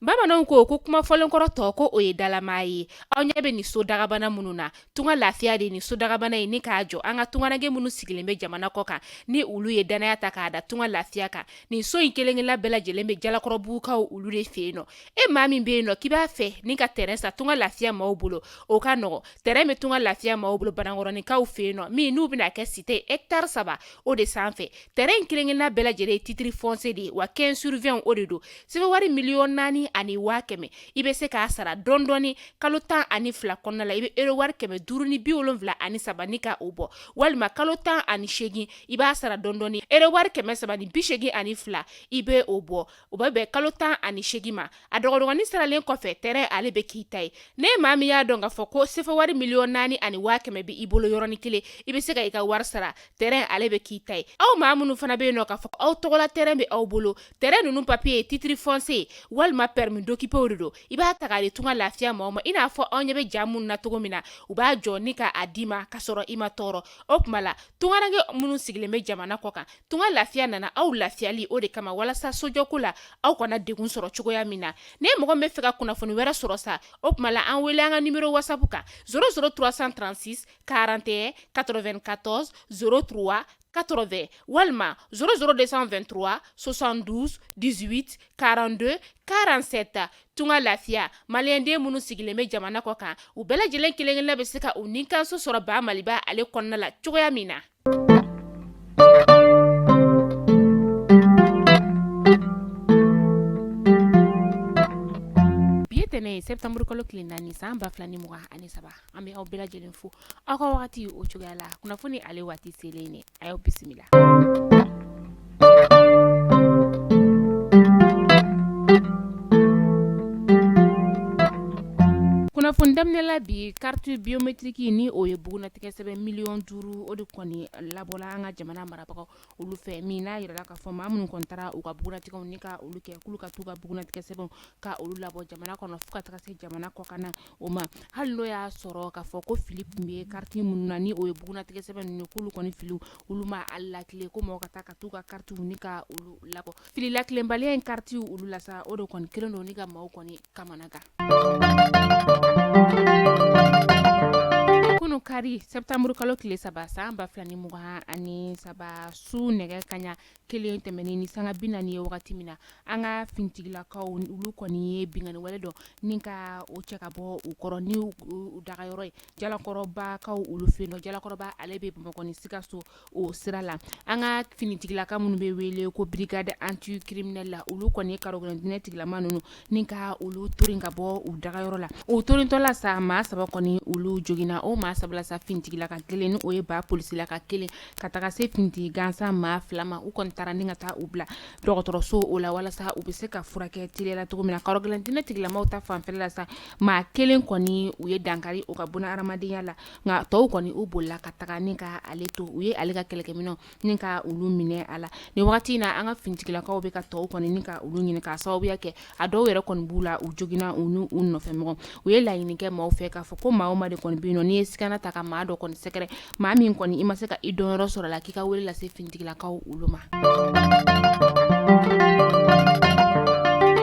Bamananw ko kuma fɔlenkɔrɔ tɔ ko o ye dalama ye. Aw ɲɛ bɛ nin so dagabana minnu na, Tunga Lafiya de nin so dagabana in ni k'a jɔ. An ka tungaranke minnu sigilen bɛ jamana kɔ kan, ni olu ye dannaya ta k'a da Tunga Lafiya kan, nin so in kelenkelenna bɛɛ lajɛlen bɛ Jalakɔrɔbugukaw olu de fɛ yen nɔ. E maa min bɛ yen nɔ k'i b'a fɛ ni ka terrain san Tunga Lafiya maaw bolo, o ka nɔgɔ. Terrain bɛ Tunga Lafiya maaw bolo Banankɔrɔninkaw fɛ yen nɔ, min n'u bɛna kɛ cité hectare 3 o de sanfɛ. Terrain in kelenkelenna bɛɛ lajɛlen ye titre foncier de ye, wa 15 sur 20 o de don. CFA wari 4,100,000, i bɛ se k'a sara dɔɔni dɔɔni kalo 12 kɔnɔna la. I bɛ euro wari 573 ni ka o bɔ, walima kalo 18 i b'a sara dɔɔni dɔɔni, euro wari 382 i bɛ o bɔ. O bɛ bɛn kalo 18 ma. A dɔgɔdɔgɔnin saralen kɔfɛ, terrain ale bɛ k'i ta ye. Ne maa min y'a dɔn k'a fɔ ko CFA wari 4,100,000 bɛ i bolo yɔrɔnin kelen, i bɛ se ka i ka wari sara, terrain ale bɛ k'i ta ye. Aw maa minnu fana bɛ yen nɔ k'a fɔ aw tɔgɔla terrain bɛ aw bolo, terrain ninnu papier ye titre foncier walima permis d'occuper de don, i b'a ta k'a di Tunga Lafiya maaw ma. I n'a fɔ aw ɲɛ bɛ ja minnu na cogo min na, u b'a jɔ ni k'a d'i ma ka sɔrɔ i ma tɔɔrɔ. O tuma la, tungaranke minnu sigilen bɛ jamana kɔ kan, Tunga Lafiya nana aw lafiyali o de kama, walasa sojɔko la aw kana degun sɔrɔ cogoya min na. Ni mɔgɔ min bɛ fɛ ka kunnafoni wɛrɛ sɔrɔ sa, o tuma la an wele an ka numéro WhatsApp kan 00 336 41 94 03 80 walima 00 223 72 18 42 47. Tunga Lafiya, maliyɛnden minnu sigilen bɛ jamana kɔ kan, u bɛɛ lajɛlen kelen-kelenna bɛ se ka u nikanso sɔrɔ ba Maliba ale kɔnɔna la cogoya min na. Bi ye tɛnɛn ye, septembre kalo tile 4, san 2023. An bɛ aw bɛɛ lajɛlen fo aw ka wagati o cogoya la. Kunnafoni ale waati selen ye, a y'aw bisimila. Kunnafoni daminɛ la bi, carte biométrique ni o ye bugunnatigɛ sɛbɛn 5 miliyɔn, o de kɔni labɔla an ka jamana marabagaw olu fɛ, min n'a yirala k'a fɔ maa minnu kɔni taara u ka bugunnatigɛw ni ka olu kɛ, k'olu ka t'u ka bugunnatigɛ sɛbɛnw ka olu labɔ jamana kɔnɔ fo ka taga se jamana kɔkanna o ma. Hali n'o y'a sɔrɔ k'a fɔ ko fili tun bɛ carte minnu na, ni o ye bugunnatigɛ sɛbɛn ninnu ye, k'olu kɔni filiw olu ma a latilen, ko mɔgɔ ka taa ka t'u ka karitiw ni ka olu labɔ. Fili latilenbaliya in karitiw olu la sa, o de kɔni kɛlen don ni ka maaw kɔni kamanagan. Kunu kari, septembre kalo tile 3, san 2023, su nɛgɛ kaɲa 1 tɛmɛnen ni sanga 40 ye wagati min na, an ka finitigilakaw olu kɔni ye binkanni wale dɔ ni ka o cɛ ka bɔ u kɔrɔ ni u dagayɔrɔ ye Jalakɔrɔbakaw olu fɛ yen nɔ. Jalakɔrɔba ale bɛ Bamakɔ ni Sikaso o sira la. An ka finitigilaka minnu bɛ wele ko brigade anti-criminelle la, olu kɔni ye karogɛlɛn diinɛ tigilama ninnu ni ka olu torin ka bɔ u dagayɔrɔ la. O torintɔ la sa, maa 3 kɔni olu joginna. O maa 3 la sa, finitigilaka kelen ni o ye ba polisilaka kelen, ka taga se finitigi gansan maa 2 ma. U kɔni taara ni ka taa u bila dɔgɔtɔrɔso o la walasa u bɛ se ka furakɛ teliya la cogo min na. Karogɛlɛn diinɛ tigilamaw ta fanfɛla la sa, maa kelen kɔni u ye dankari o ka buna hadamadenya la, nka tɔw kɔni u bolila ka taga ni ka ale to. U ye ale ka kɛlɛkɛminɛnw ni ka olu minɛ a la. Nin wagati in na, an ka finitigilakaw bɛ ka tɔw kɔni ni ka olu ɲini k'a sababuya kɛ a dɔw yɛrɛ kɔni b'u la, u joginna u n'u nɔfɛmɔgɔ. U ye laɲini kɛ maaw fɛ k'a fɔ ko maa o maa de kɔni bɛ yen nɔ, n'i ye sigana ta ka maa dɔ kɔni sɛgɛrɛ, maa min kɔni i ma se ka i dɔnyɔrɔ sɔrɔ la, k'i ka wele lase finitigilakaw olu ma.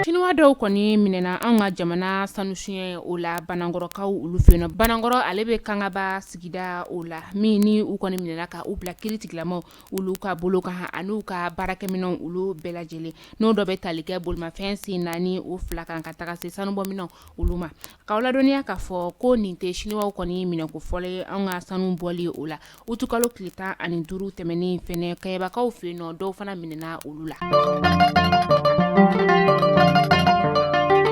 Chinois dɔw kɔni minɛna an ka jamana sanusuɲɛ o la Banankɔrɔkaw olu fɛ yen nɔ. Banankɔrɔ ale bɛ Kangaba sigida o la, min ni u kɔni minɛna ka u bila kiiritigilamaw olu ka bolo kan an'u ka baarakɛminɛnw olu bɛɛ lajɛlen, n'o dɔ bɛ tali kɛ bolimafɛn sen naani o fila kan ka taga se sanubɔminɛnw olu ma. K'aw ladɔnniya k'a fɔ ko nin tɛ chinois kɔni minɛko fɔlɔ ye an ka sanu bɔli o la. Utukalo tile 15 tɛmɛnen fɛnɛ, Kayebakaw fɛ yen nɔ, dɔw fana minɛna olu la.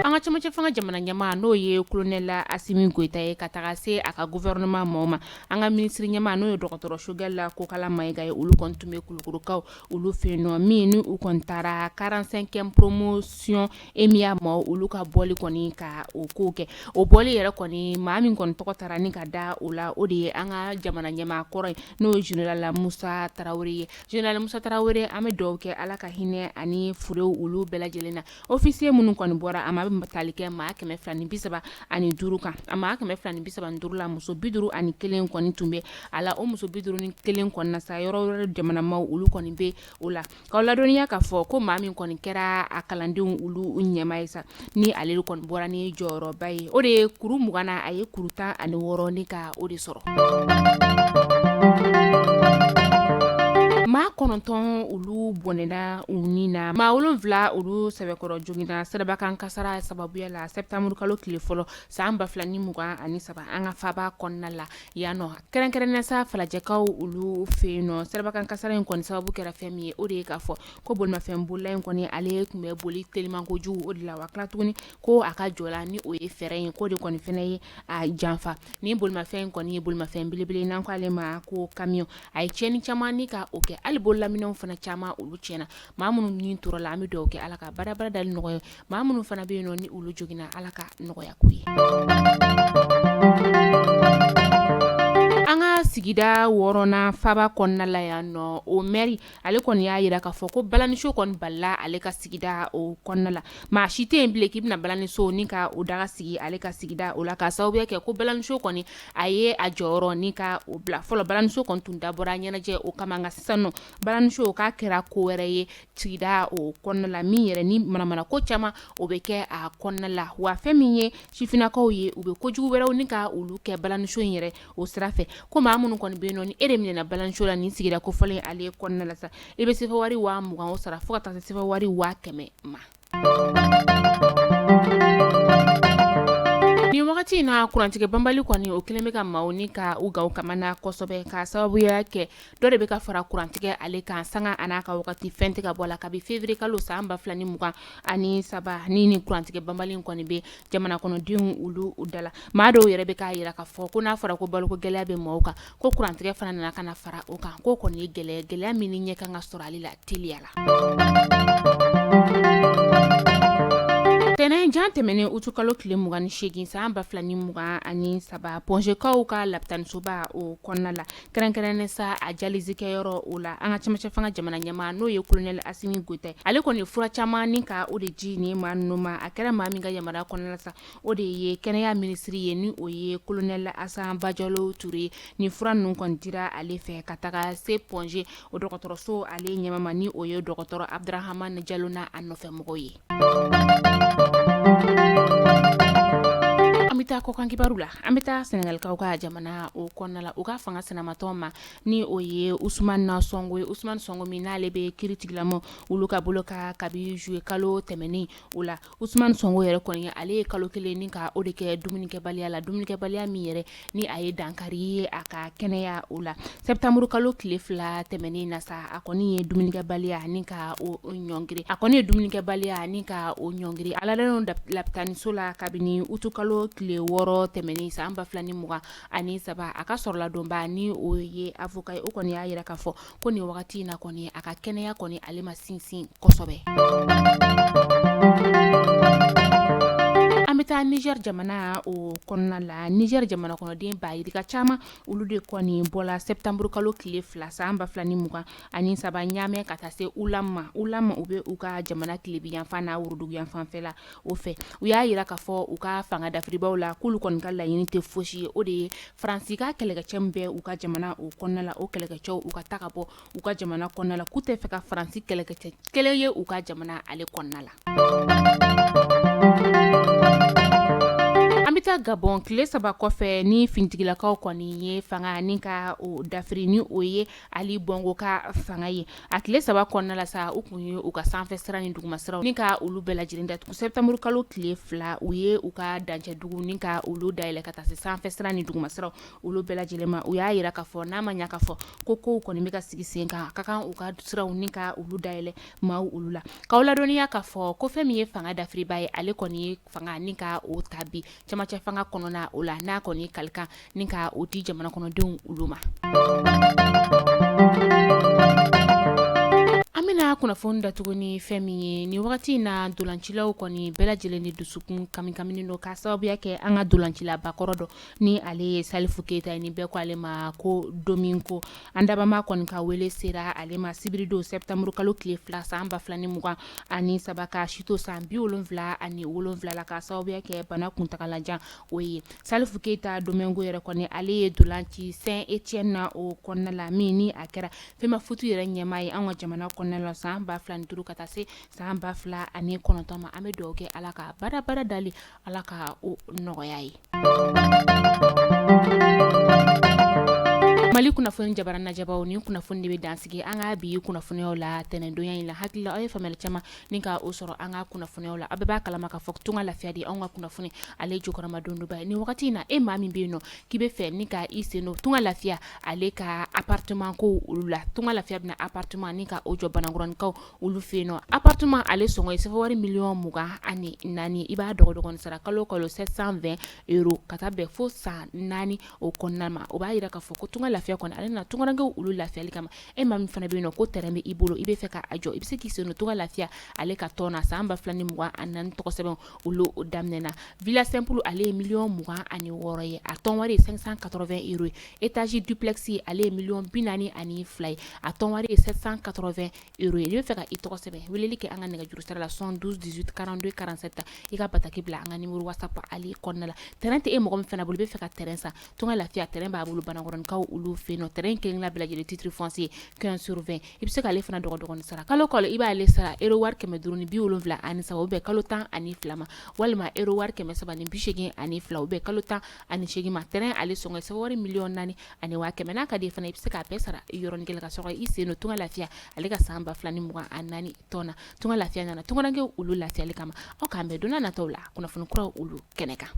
An ka cɛmancɛ fanga jamana ɲɛmaa, n'o ye colonel Asimi Goyita ye, ka taga se a ka gouvernement maaw ma, an ka minisiri ɲɛmaa, n'o ye dɔgɔtɔrɔ Sogɛli Kokala Mayiga ye, olu kɔni tun bɛ Kulukorokaw olu fɛ yen nɔ, min ni u kɔni taara 45e promotion EMIA maaw olu ka bɔli kɔni ka o ko kɛ. O bɔli yɛrɛ kɔni, maa min kɔni tɔgɔ taara ni ka da o la, o de ye an ka jamana ɲɛmaa kɔrɔ ye, n'o ye général Musa Tarawele ye. Général Musa Tarawele, an bɛ dugawu kɛ Ala ka hinɛ ani furew olu bɛɛ lajɛlen na. Officier minnu kɔni bɔra a ma, bɛ tali tali kɛ maa 235 kan. A maa 235 la, muso 51 kɔni tun bɛ a la. O muso 51 kɔni na sa, yɔrɔ wɛrɛ jamanamaw olu kɔni bɛ o la. K'aw ladɔnniya k'a fɔ ko maa min kɔni kɛra a kalandenw olu ɲɛmaa ye sa, ni ale kɔni bɔra ni jɔyɔrɔba ye, o de ye kuru 20 na, a ye kuru 16 ni ka o de sɔrɔ. Maa 9 olu bɔnɛna u ni na, maa 7 olu sɛbɛkɔrɔ joginna sirabakan kasara sababuya la septembre kalo tile fɔlɔ san 2023 an ka faaba kɔnɔna la yan nɔ, kɛrɛnkɛrɛnnenya sa falajɛkaw olu fɛ yen nɔ. Sirabakan kasara in kɔni sababu kɛra fɛn min ye, o de ye k'a fɔ ko bolimafɛn bolila in kɔni ale tun bɛ boli teliman kojugu, o de la wa tila tuguni ko a ka jɔ la ni o ye fɛrɛn ye, k'o de kɔni fana ye a janfa. Ni bolimafɛn in kɔni ye bolimafɛn belebele, n'an ko ale ma ko camion, a ye tiɲɛni caman ni ka o kɛ, hali bololaminɛnw fana caman olu tiɲɛna. Maa minnu ni tora la, an bɛ dugawu kɛ Ala ka badabada dali nɔgɔya. Maa minnu fana bɛ yen nɔ ni olu joginna, Ala ka nɔgɔya k'u ye. An ka sigida wɔɔrɔnan faaba kɔnɔna la yan nɔ, o mɛri ale kɔni y'a jira k'a fɔ ko balaniso kɔni balila ale ka sigida o kɔnɔna la. Maa si tɛ yen bilen k'i bɛna balaniso ni ka o daga sigi ale ka sigida o la, k'a sababuya kɛ ko balaniso kɔni a ye a jɔyɔrɔ ni ka o bila. Fɔlɔ balaniso kɔni tun dabɔra ɲɛnajɛ o kama, nka sisan nɔ balaniso k'a kɛra ko wɛrɛ ye sigida o kɔnɔna la, min yɛrɛ ni manamana ko caman o bɛ kɛ a kɔnɔna la. Wa fɛn min ye sifinnakaw ye, u bɛ kojugu wɛrɛw ni ka olu kɛ balaniso in yɛrɛ o sira fɛ. Ko maa minnu kɔni bɛ yen nɔ ni e de minɛna balaniso la nin sigida kofɔlen ale kɔnɔna la sa, i bɛ sefa wari 20,000 o sara fo ka taa se sefa wari 100,000 ma. Nin wagati in na, kurantigɛ banbali kɔni o kɛlen bɛ ka maaw ni ka u gan kamana kosɛbɛ, k'a sababuya kɛ dɔ de bɛ ka fara kurantigɛ ale kan sanga a n'a ka wagati, fɛn tɛ ka bɔ a la kabi février kalo san 2023. Ni kurantigɛ banbali in kɔni bɛ jamana kɔnɔdenw olu da la, maa dɔw yɛrɛ bɛ k'a jira k'a fɔ ko n'a fɔra ko baloko gɛlɛya bɛ maaw kan, ko kurantigɛ fana nana ka na fara o kan, k'o kɔni ye gɛlɛya, gɛlɛya min ni ɲɛ kan ka sɔrɔ ale la teliya la. Tɛnɛn jan tɛmɛnen utukalo tile 28 san 2023, pɔnzekaw ka lapitanisoba o kɔnɔna la, kɛrɛnkɛrɛnnen sa a dialyse kɛyɔrɔ o la, an ka cɛmancɛ fanga jamana ɲɛmaa n'o ye kolonɛli Asimi Goyita, ale kɔni fura caman ni ka o de di nin maa ninnu ma. A kɛra maa min ka yamaruya kɔnɔna la sa, o de ye kɛnɛya minisiri ye, ni o ye kolonɛli Asan Bajalo Ture ye. Nin fura ninnu kɔni dira ale fɛ ka taga se Pɔnze o dɔgɔtɔrɔso ale ɲɛmaa ma, ni o ye dɔgɔtɔrɔ Abdurahamani Jalo n'a nɔfɛ mɔgɔw ye. An bɛ taa kɔkan kibaru la. An bɛ taa Sɛnɛgalikaw ka jamana o kɔnɔna la, u ka fanga sinamatɔn ma, ni o ye Usumani Sɔnko ye. Usumani Sɔnko min n'ale bɛ kiiritigilama olu ka bolo kan kabi juillet kalo tɛmɛnen o la. Usumani Sɔnko yɛrɛ kɔni ale ye kalo kelen ni ka o de kɛ dumunikɛbaliya la, dumunikɛbaliya min yɛrɛ ni a ye dankari ye a ka kɛnɛya o la. Septembre kalo tile 2 tɛmɛnen na sa, a kɔni ye dumunikɛbaliya ni ka o ɲɔngiri, a kɔni ye dumunikɛbaliya ni ka o ɲɔngiri. A ladalen don lapitaniso la kabini utukalo tile 6 tɛmɛnen san 2023. A ka sɔrɔladonba ni o ye avocat ye, o kɔni y'a jira k'a fɔ ko nin wagati in na kɔni a ka kɛnɛya kɔni ale ma sinsin kosɛbɛ. An bɛ taa Niger jamana o kɔnɔna la. Niger jamana kɔnɔden ba yirika caman olu de kɔni bɔla septembre kalo tile 2 san 2023 Ɲamɛ ka taa se Ulam ma. Ulam u bɛ u ka jamana tilebinyanfan n'a woroduguyanfanfɛla o fɛ. U y'a jira k'a fɔ u ka fanga dafiribaw la k'olu kɔni ka laɲini tɛ fosi ye, o de ye Faransi ka kɛlɛkɛcɛ min bɛ u ka jamana o kɔnɔna la, o kɛlɛkɛcɛw u ka taa ka bɔ u ka jamana kɔnɔna la, k'u tɛ fɛ ka Faransi kɛlɛkɛcɛ kelen ye u ka jamana ale kɔnɔna la. An bɛ taa Gabɔn. Tile 3 kɔfɛ ni finitigilakaw kɔni ye fanga ni ka o dafiri, ni o ye Ali Bɔngo ka fanga ye, a tile 3 kɔnɔna la sa, u kun ye u ka sanfɛ sira ni duguma siraw ni ka olu bɛɛ lajɛlen datugu. Septembre kalo tile 2 u ye u ka dancɛ dugu ni ka olu dayɛlɛ ka taa se sanfɛ sira ni duguma siraw olu bɛɛ lajɛlen ma. U y'a jira k'a fɔ n'a ma ɲɛ k'a fɔ ko kow kɔni bɛ ka sigi sen kan, a ka kan u ka siraw ni ka olu dayɛlɛ maaw olu la. K'aw ladɔnniya k'a fɔ ko fɛn min ye fanga dafiriba ye, ale kɔni ye fanga ni ka o ta bi cɛmancɛ fanga kɔnɔna o la, n'a kɔni ye kalikan ni ka o di jamana kɔnɔdenw olu ma. An bɛna bɛna kunnafoni datugu ni fɛn min ye nin wagati in na, dolancilaw kɔni bɛɛ lajɛlen ni dusukun kamikaminen don k'a sababuya kɛ an ka dolancilabakɔrɔ dɔ ni ale ye Salifu Keyita ye, ni bɛɛ ko ale ma ko Domingo. An dabama kɔni ka wele sera ale ma sibiridon septembre kalo tile 2 san 2023, k'a si to san 77 la, k'a sababuya kɛ bana kuntagalajan o ye. Salifu Keyita Domingo yɛrɛ kɔni, ale ye dolanci Saint Etienne na o kɔnɔna la, min ni a kɛra FEMAFOOT yɛrɛ ɲɛmaa ye an ka jamana kɔnɔna la san 2005 ka taa se san 2009 ma. An bɛ dugawu kɛ Ala ka badabada dali, Ala ka o nɔgɔya ye. Mali kunnafoni jabaranin lajɛbaaw, nin kunnafoni de bɛ dansigi an ka bi kunnafoniyaw la tɛnɛndonya in la. Hakili la aw ye faamuyali caman ni ka o sɔrɔ an ka kunnafoniyaw la. Aw bɛɛ b'a kalama k'a fɔ Tunga Lafiya de anw ka kunnafoni ale jukɔrɔmadondonba ye. Nin wagati in na, e maa min bɛ yen nɔ k'i bɛ fɛ ni ka i sen don Tunga Lafiya ale ka appartement ko olu la, Tunga Lafiya bɛna appartement ni ka o jɔ Banankɔrɔnikaw olu fɛ yen nɔ. Appartement ale sɔngɔ ye sefa wari miliyɔn 24, i b'a dɔgɔdɔgɔnin sara kalo kalo 720 euros ka taa bɛn fo san 4 o kɔnɔna ma. O b'a jira k'a fɔ ko Tunga Lafiya kɔni ale nana tungarankew olu lafiyali kama. E maa min fana bɛ yen nɔ ko terrain bɛ i bolo, i bɛ fɛ k'a jɔ, i bɛ se k'i sen don Tunga Lafiya ale ka tɔn na. San 2024 tɔgɔ sɛbɛn olu daminɛna. Villa simple ale ye miliyɔn 26 ye, a tɔn wari ye 580 euros ye. Étage duplex ale ye miliyɔn 42 ye, a tɔn wari ye 780 euros ye. N'i bɛ fɛ ka i tɔgɔ sɛbɛn, weleli kɛ an ka nɛgɛjuru sira la 72 18 42 47, i ka bataki bila an ka numéro WhatsApp ale kɔnɔna la. Terrain tɛ e mɔgɔ min fana bolo, i bɛ fɛ ka terrain san, Tunga Lafiya terrain b'a bolo Banankɔrɔnikaw olu fɛ yen nɔ. Terrain kelen bɛɛ lajɛlen titre foncier 15 sur 20, i bɛ se k'ale fana dɔgɔdɔgɔnin sara kalo kalo. I b'ale sara euro wari 573, o bɛ kalo 12 ma, walima euro wari 382, o bɛ kalo 18 ma. Terrain ale sɔngɔ ye sefa wari miliyɔn 4 ni 100 000. N'a ka di fana, i bɛ se k'a bɛɛ sara yɔrɔnin kelen ka sɔrɔ i sen don Tunga Lafiya ale ka san 2024 tɔn na. Tunga Lafiya nana tungarankew olu lafiyali kama. Aw k'an bɛn don nataw la kunnafoni kuraw olu kɛnɛ kan.